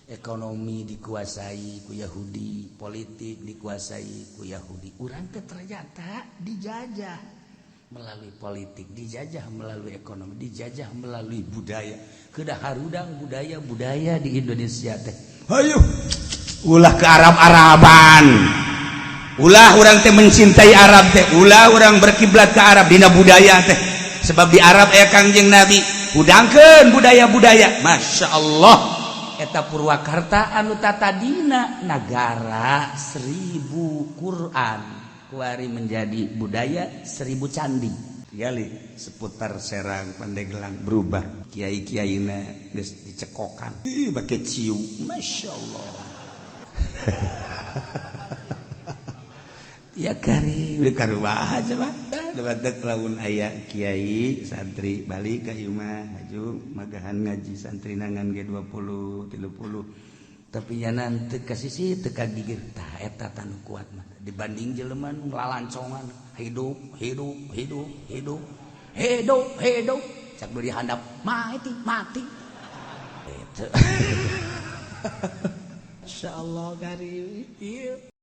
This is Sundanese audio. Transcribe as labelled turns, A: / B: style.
A: Ekonomi dikuasai ku Yahudi, politik dikuasai ku Yahudi. Urang teh ternyata dijajah melalui politik, dijajah melalui ekonomi, dijajah melalui budaya. Kedah harudang budaya-budaya di Indonesia teh.
B: Hayu, ulah ke Arab-Araban, ulah urang teh mencintai Arab teh, ulah urang berkiblat ke Arab dina budaya teh, sebab di Arab aya Kangjeng Nabi. Hudangkeun budaya-budaya. Masya Allah,
A: eta Purwakarta anu tatadina nagara 1000 Quran kuari menjadi budaya 1000 candi.
B: Gali seputar Serang, Pandeglang berubah. Kiai-kiaina geus dicekokan. Ih, bake ciu. Masya Allah. Ya kari udah karuah aja mah. Lebatek lamun aya kiai santri balik ka imah haju magahan ngaji, santri nangan ge 20 30,
A: Tapi nya teu ka sisi, teu ka gigir. Tah, eta tanu kuat mah dibanding jelema nu lalancongan, hidup hidup hidup hidup hidup hidup, cak beri handap mati mati itu.
C: Insyaallah kari. Ieu.